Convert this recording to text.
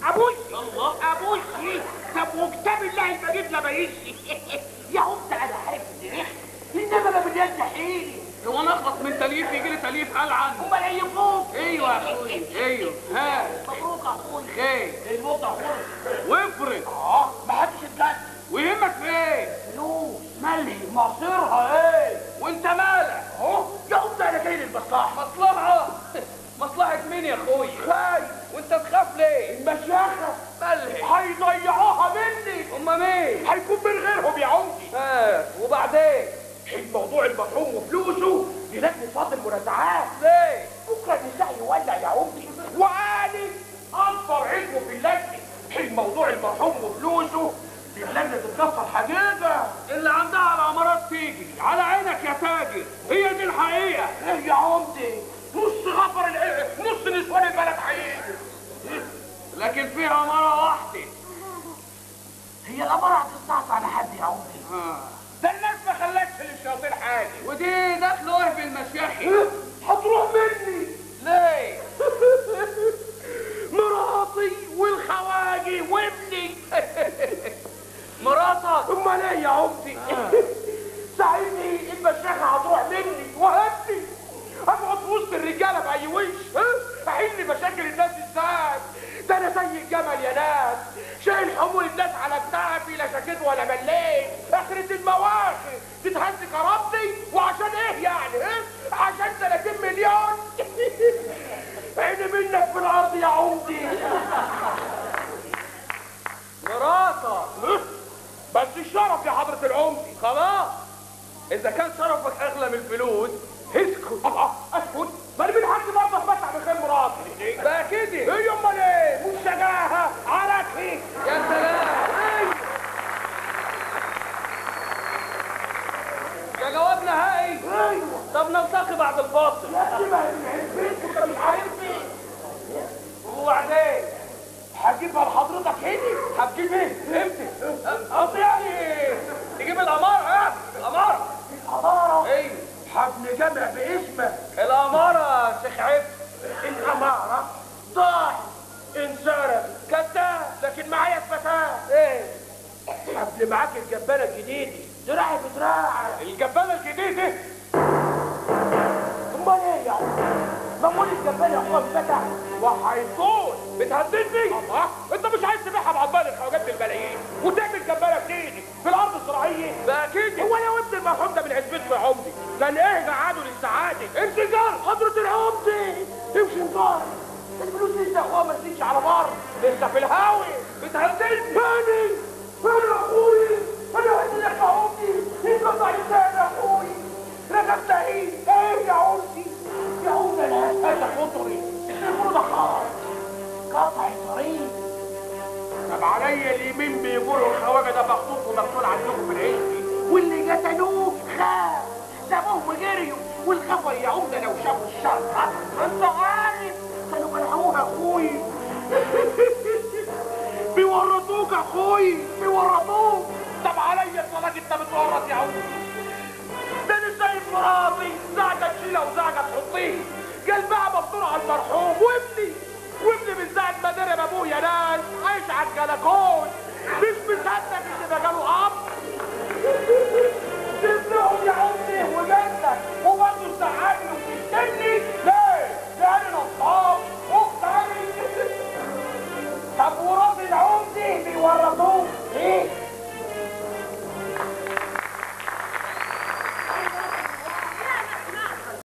ابوشي الله ابوشي. طب وكتاب الله المجيد لا بيشي. يا عمده انا عارف ان رخ، انما ما باليد حيلي. هو انا اخلص من تليف يجي لي تليف قلعن. امال ايفوك. ايوه يا اخويا ايوه. ها مبروك يا اخويا. خير. المدة خلصت. وافرض. ما حدش اتجدد. ويهمك في ايه؟ فلوس مالهي مصيرها ايه؟ وانت مالك؟ اهو يا عمده انا جاي للمصلحة. مصلحة؟ مصلحة مين يا اخويا؟ خايف. وانت تخاف ليه؟ المشيخه مالهي هيضيعوها مني. هما مين؟ هيكون من غيرهم يا عمدي. وبعدين؟ الموضوع المرحوم وفلوسه للجنة فضل المنازعات. ليه؟ بكره النساء يولع يا عمدي، وأنا اكبر عضو في اللجنة. الموضوع المرحوم وفلوسه اللجنة تتكسر حديده. اللي عندها العمارات تيجي على عينك يا تاجر، هي دي الحقيقة. ايه يا عمدي؟ نص غفر نص نسوان البلد هيجوا. لكن في عمارة واحدة. هي العمارة هتستعصي على حد يا عمدي؟ ده الناس ما خلتش للشياطين حاجة. ودي داخله ايه في المشيخه؟ هتروح مني. ليه؟ مراتي والخواجي وابني. مراتك؟ امال ايه يا عمدي؟ ساعدني، المشيخه هتروح مني وهبني. اقعد في وسط الرجالة باي وش؟ احل مشاكل الناس ازاي؟ ده انا زي الجمل يا ناس، شايل حمول الناس على كتافي، لا شكيت ولا مليت. اخرة المواخر تتهز كرامتي. وعشان ايه يعني؟ عشان 30 مليون؟ عيني منك في الارض يا عمدي. مراتك؟ بس الشرف يا حضرة العمدي. خلاص، اذا كان شرفك اغلى من الفلوس اسكت. الله اسكت؟ ما انا من حقي برضه اتمتع بخير مراتي. بقى كده؟ ايه امال ايه؟ مش شجاعة عركي. يا سلام. ايوه يا جواب نهائي. ايوه. طب نلتقي بعد الفاصل. يا ابني ما هي من عزبتك وانت مش عارفني. وبعدين؟ هجيبها لحضرتك هنا. هتجيب ايه؟ امتى؟ قصدي يعني تجيب العمارة. ها؟ العمارة. العمارة؟ ايوه. حبل جامع باسمك. الأمارة يا شيخ عبد. الأمارة ضاعت، انسرقت، كذاب، لكن معايا اثباتات. ايه؟ حبل معاك الجبانة الجديدة، دراعي بدراعك. الجبانة الجديدة؟ امال ايه يا عم؟ مامون الجبانة يا اخويا اتفتح وهيطول. بتهددني؟ الله، انت مش عايز تبيعها بعضبان الخواجات بالملايين وتعمل جبانة جديدة في الأرض الزراعية؟ بقى كده؟ هو لو ابن المرحوم ده من عزبتكم يا عمدي كان ايه قعدوا للسعادة؟ امشي نجار حضرة العمدي، امشي نجار. الفلوس لسه يا اخويا ما نزلتش على بر، لسه في الهاوي. بتهددني؟ انا يا اخوي، انا هددك يا عمدي، انقطع لساني يا اخوي. ركبت ايه؟ ايه يا عمدي؟ يا عمدي انا هسألك خطري، المفروض خالص قطع الطريق. طب عليا اليمين بيقولوا الخواجه ده مخطوف ومقتول عندكم في العزبة، واللي قتلوه خاف، سابوه وجريوا. والخفر يا عمده لو شافوا الشرطة ما انت عارف كانوا بلعوها اخوي. بيورطوك يا اخوي، بيورطوك. طب عليا الطلاق انت بتورط يا عمده. ده انا سايب مراتي زعجه تشيلها وزعجه تحطيه، قلبها مفتور على المرحوم. وابني من ساعة ما ضرب ابوه يا ناس عايش على الجلكون، مش مصدق ان مجاله اب. سيبناهم يا عمدي وجنك وبرضه تزعلني وتشتمني ليه؟ لأني نصاب ومفتري. طب وراضي العمدي بيورطني.